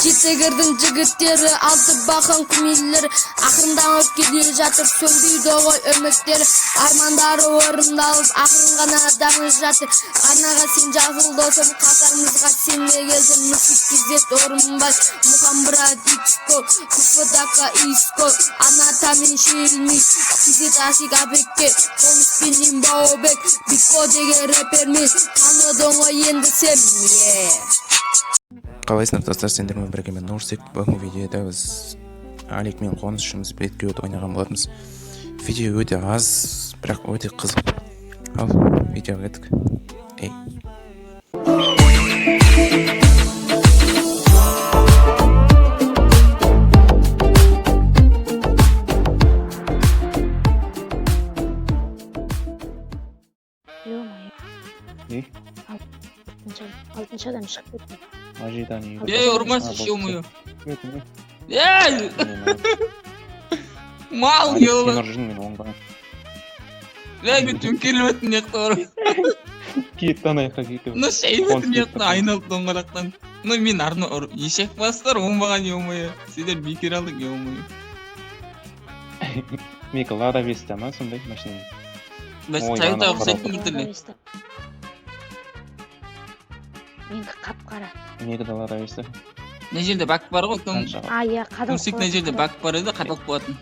Жетігірдің жігіттері, алты бақан кумирлері ақырындап келе жатыр, сөнбейді ғой үміттері. Армандары орындалып, ақырын ғана дамып жатыр. Арнаға сен жазыл, досым, қатарымызға сен де келдің. Нұрсик Кизет Орынбай, Мұхамбрат Икско, Куфдака Иско, Анатамен Шелми, Кизет Асик Абекке, Қоныспенен Баубек, Бико деген рэпермен таныдың ғой енді сен, е. Қалайсыңдар, достар? Сендермен бірге мен, Нұрсик. Бүгінгі видеода біз Алик мен Қоныс үшеуміз бетке өт ойнаған болатынбыз. Видео өте аз, бірақ өте қызық. Ал видеоға кеттік, ей. Ё-моё. Не? Алтыншы, алтыншы адам шығып кетті. Ожидание. Ей, ұрмашы, ё-моё. Ей, мал Сен ё. ұрып мен оңбаған. Ей, мен төңкеріліп өттім мына жақта бар. Кетті ана жаққа, кетті. Мына шайып өттім мына жақта айналып доңғалақтан. Ну мен арна ұр ешек бастар оңбаған, ё-моё. Сендер бекер алдың, ё-моё. Менікі Лада Веста ма, сондай машина. Бәс Ой, Тойота ана ұқсайтын Лада бір түрлі. Веста. Менікі қап-қара. Менікі де Лада Веста. Мына жерде бак бар ғой, кім? Қанша? А, иә, қадалып Нұрсик, мына жерде бак бар еді, қадалып қоятын.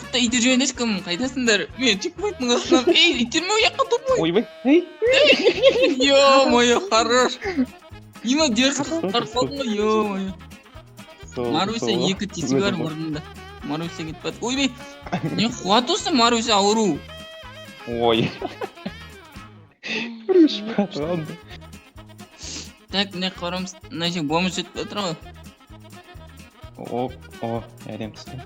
Құтта итеріп жіберіңдерші, кім? Қайдасыңдар? Мен чекпоинттің астынан. Ей, итерме ол жаққа, тупой. Ойбай, ей. Ё-моё, хорош. Ема дерзко Стоп, құтқарып стоп. қалдың ғой, ё-моё. Сол, Маруся сол. екі тесігі бар Өзім мұрнында. Маруся кетіп барды. Ойбай, не қуат осы Маруся ауру. Ой. Бір ұшып қалды. Так, мына қарамыз, мына жер бомж жетіп жатыр ғой. О, о, әдем түсті.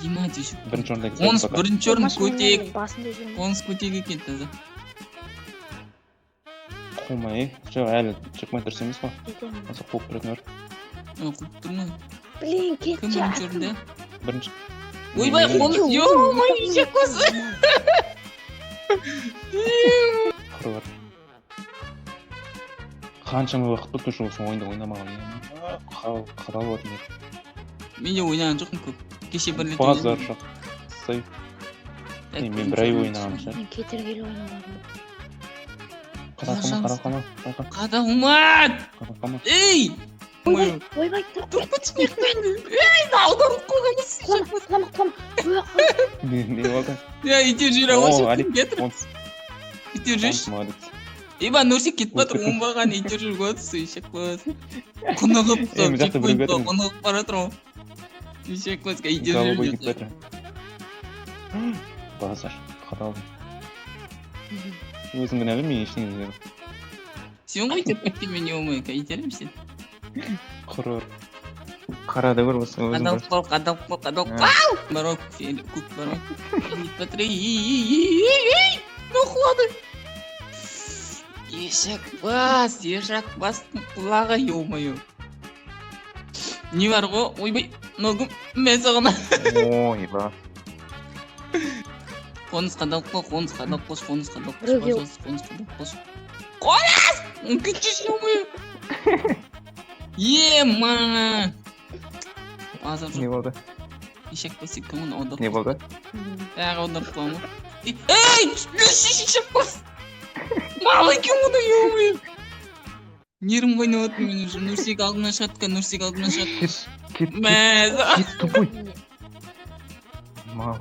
Ема деші. Бірінші орында. Қоныс бірінші орын көтек. Басында жүрмін. Қоныс көтек екен таза. Қумай, ей. Жоқ, әлі чекпоинт дұрыс емес қой. Кетемін. Осы қуып тұратын бар. Ана қуып тұр ма? Блин, Кім кетші. бірінші орында? Бірінші. Ойбай, Мен- қоныс, ё-моё, ешек басы. Құры бар. Қаншама уақыт болды уже осы ойынды ойнамаған. Қадалып отырмын. Мен де ойнаған жоқпын көп. Кеше бір рет Базар ойнадым. жоқ. Сай. Так, Мен бір ай ойнағанмын ше. Мен кетіргелі ойнамадым. Қадал қалма, қадал қалма, қадал қалма, Қадалмат! қадал қалма. Ей! Ойбай, ойбай, тұр. Тұрып кетші мына жақтан. Ей, аударылып қойған. Құлама, құлама, құлама. Ой, құлама. Не болды? Я итеріп жібере О, алмайсың. Алик, Кетір, Қоныс, итеріп Қоныс, жіберші. молодец. Ибан Нұрсик кетіп жатыр, Өтіп. оңбаған итеріп жүр ғой, ешек бас. Құнығып, Е, мына жақта біреу чекпоинтқа жатыр. құнығып бара жатыр ғой. Ешек басқа итеріп Голубой жіберіп кетіп жатыр. Базар, қадалдым. Өзің кінәлі, мен ештеңе демедім. Сен ғой итеріп кеткен, мен не болмай, итеремін сен. Құрыр. Қара да көр осы өзің Қадалып көр. қал, қадалып қал, қадалып қал. Бар ғой, көк бар ғой. Кетіп жатыр, ей, ей, ей, ей, ей, мынау құлады. Ешек бас, ешек бастың құлағы, ё-моё. Не бар ғой, ойбай, мынау кім? Мен саған. Ойба. Қоныс қадалып қал, қоныс қадалып қалшы, қоныс қадалып қалшы, Біреуге- пожалуйста, қоныс қадалып қалшы. Қоныс! Кетші, ё-моё. Ема! Базар Не жоқ. болды? Ешек бас екен оны аударып. Не болды? Тағы аударып қоямын ғой. Ей, ешек бас! Мал екен оны, ё-моё. Нервім қайнап жатыр мен уже. Нұрсек алдымнан шығады екен, Нұрсек алдымнан шығады. Кет, кет, кет, Мә, кет, тупой. Мал.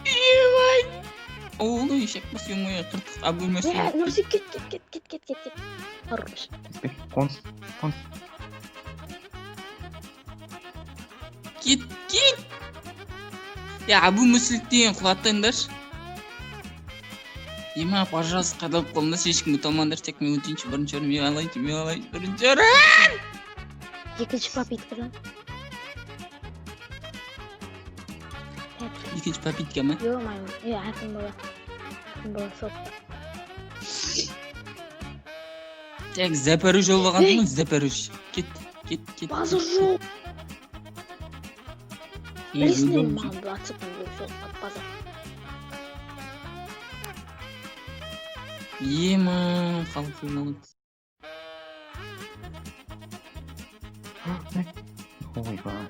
Ебать. Оğlu ешек бас, ё-моё, қыртық бөлмесі. Е, Нұрсик, кет, кет, кет, кет, кет, кет, кет. Хорош. Кетпе. Қоныс, қоныс. Кет, кет. Я Абу Мүсілік деген құлатыңдаршы. Ема, пожалуйста, қадалып қалыңдаршы, ешкім өте алмаңдаршы, тек мен өтейінші, бірінші орын мен алайыншы, мен алайыншы, бірінші орын. Екінші попыткадан. Екінші попытка ма? Ё-моё, е, әкім бала. Әкім бала соқты. Так, Запорожье алған ғой, Запорожье. Кет, кет, кет. Базар жоқ. Ей, Білесің өлемін. бе, маған WhatsApp-тан біреу соғып базар. Ема, халық молодец. Ойбай.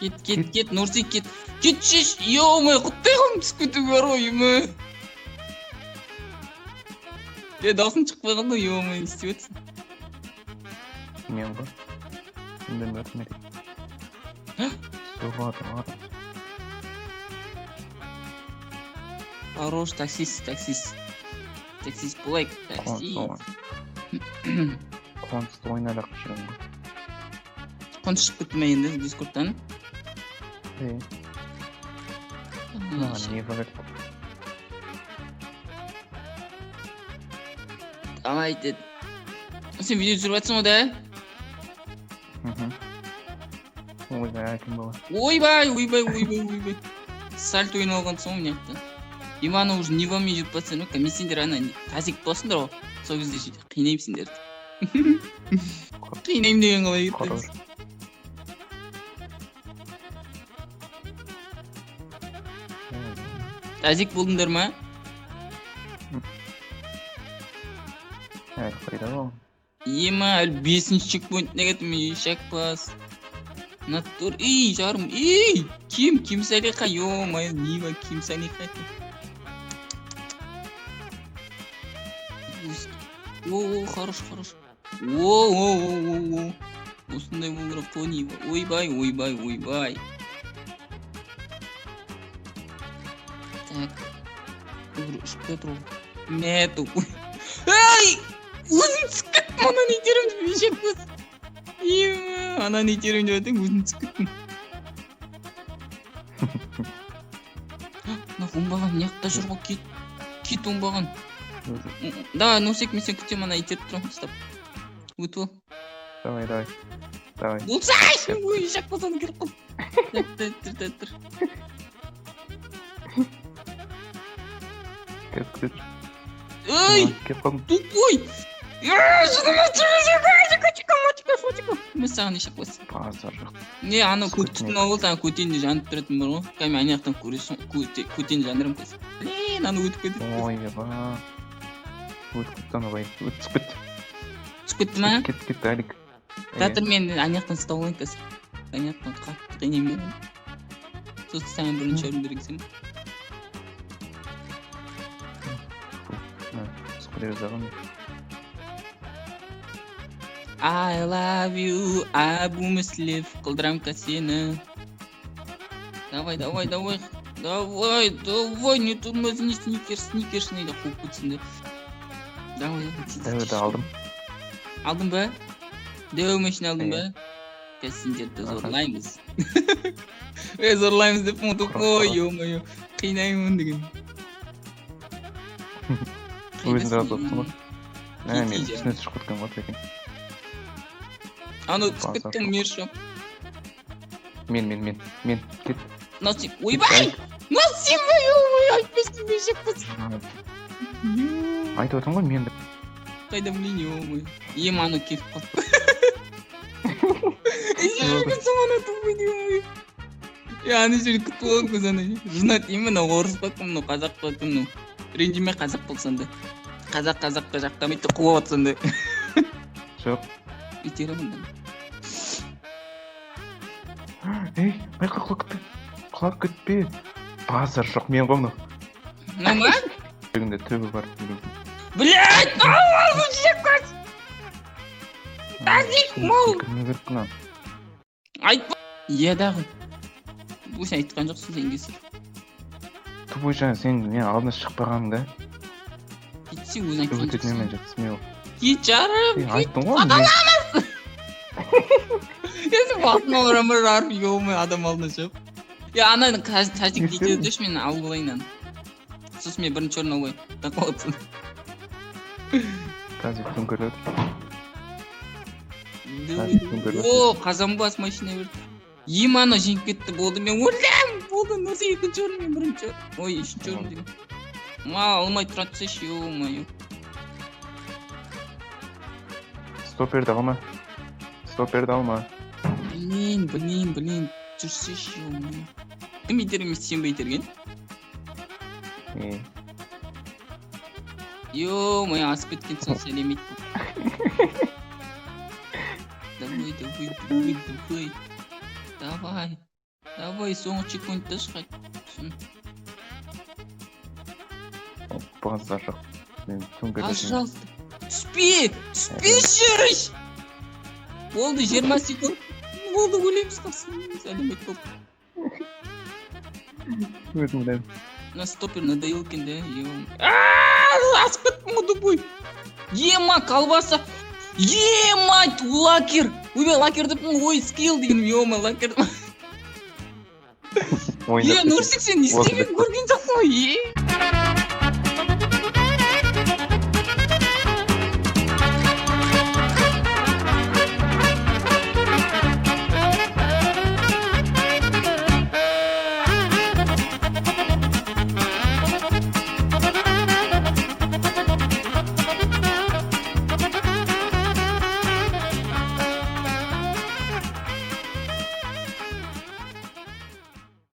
Кет, кет, кет, Нұрсек, кет. Кетші, ё-моё, құттай қалдым, түсіп кету бар ғой, ё. Е, даусың шықпай қалды, ё-моё, не істеп жатсың? Мен ғой. Үндемей отырмын. Соғады, ады. Хорош, таксист, таксист. Таксист болайық, таксист. Қонысты ойнадық жүрмін ғой. Қоныс шығып кетті ме енді дискордтан? Е, маған не бар еді? Давай, деді. Сен видео түсіріп жатсың ғой да? Мхм. Ойбай, әкім бала. Ойбай, ойбай, ойбай, ойбай. Сальто ойнап алғансың ғой мына жақта. Ивана уже Нивамен жүріп жатсың ғой, мен сендер ана тазик боласыңдар ғой. Сол кезде қинаймын сендерді. Қинаймын деген қалай кетті? Хорош. Тазик болдыңдар ма? Әлі қайда ол? Ема, әлі бесінші чекпоинтіне кеттім, ешек бас. Натур, ей, жарым, ей, ким, ким салиха, ё-моё, Нива, ким салиха. О, о, хорош, хорош. О, о, о, о, о. Осындай болу керек қой, Нива. Ойбай, ойбай, ойбай. Так. Бір ұшып кетір ғой. Мә, тупой. Ай! Өзім түсіп кеттім, ананы итеремін деп, ешек бас. Ема, ананы итеремін деп жатырмын, өзім түсіп кеттім. Мына оңбаған мына жақта жүр ғой, кет. Кет, оңбаған. Давай, Нұрсек, мен сені күтемін, ана итеріп тұрамын, ұстап. Өтіп ал. Давай, давай. Давай. Болсайшы, ой, ешек болсаң керек қой. Тұр, тұр, тұр, тұр. Кет, кет. Ей, Кеп қалдым. тупой! Мен саған ешек болсын. Базар жоқ. Не, анау көк Сколько түтін болды, ана көтенде жанып тұратын бар ғой. Кәдімгі ана жақтан көресің, көтен жандырамын қазір. Блин, ана өтіп кетеді. Ойбай. Өтіп кетті анау, өтіп кетті. Түсіп кетті ма? Кетті, кетті, Алик. Жатыр, мен ана жақтан ұстап алайын қазір. Ана жақтан қатты қинаймын мен. Сосын саған бірінші орын бергіземін. Түсіп келе жаздаған. I love you, Абу Муслиф, қылдырамка сені. Давай, давай, давай. Давай, давай, не тормози, сникерс, сникерс, не қуып кетсін де. Давай, давай, тез, тез. Дәуді алдым. Алдың ба? Дәу машина алдың ба? Қазір сендерді Аха. зорлаймыз. Ей, зорлаймыз деп ұмытып қой, Хорошо. ё-моё. Қинаймын деген. Өзің жазып отырсың ғой. Ә, мен Кетейін. үстіне түсіп кеткен ғой екен. Анау түсіп Базар кеткен жоқ. мерші. Мен, мен, мен, мен, кет. Мынау сен, ойбай! Мынау сен ба, ё-моё, айтпайсың, бешек қыз. Айтып отырмын ғой, мен деп. Қайда білейін, ё-моё. Ем, анау кетіп қалды. Ей, ана тупой, ё-моё. Е, ана жерде күтіп алған көз ана. Жынат деймін, мынау орыс па кім, мынау қазақ па кім, мынау. Ренжіме, қазақ болсаң да. Қазақ қазаққа жақтамайды, қуып жатсаң да. Жоқ. Итеремін да. Ей, байқа, құлап кетпе. Құлап кетпе. Базар жоқ, мен ғой мынау. Мынау ма? Түбінде түбі бар. Блядь, мынау жеп көз. Тазик, мол. Кірмеу керек мына. Айтпа. Иә дағы. Бұл сен айтқан жоқсың, сен кесір. Тупой, жаңа сен мен алдына шықпағаның да. Кетсе, өзің айтқан Өтетін жоқсың. мен жақ, смело. Кет, жарым. Ей, айттың ғой мен. Енді басын ауырамын, жарым, ё-моё, адам алдына шығып. Е, ананы қазір тазик Не дейді істедің? дөш, мен алып алайын аны. Сосын мен бірінші орын алайын. Так қалады. Тазик төңкеріліп отыр. Тазик төңкеріліп О, қазанбас машина берді. Ем, анау жеңіп кетті, болды, мен өлдім. Болды, Нұрсек екінші орын, мен бірінші. Ой, үшінші орын деген. Ма, алмай тұра түсеші, ё-моё. Стоперді алма. Стоперді алма. Блин, блин, блин, жүрсеші, ё-моё. Кім итерген, сен бе итерген? Е, Ё-моё, асып кеткен соң сәлем. Давай, давай, давай, давай. Давай. Давай, соңғы чекпоинтта шығады. Базар жоқ. Мен төңкересің. Пожалуйста. Түспе! Түспеші! Болды, 20 секунд. Болды, өлеміз қалсын. Сәлем болды. Өзім білемін. Мына стопер надоел екен да. Асып кеттім ғой, тупой. Ема, колбаса. Емать, лакер. Ойбай, лакер деппін ғой, скилл деген, ема, лакер. Е, Ойнап Нұрсик, сен не Осы істегенін көрген жоқсың ғой, е?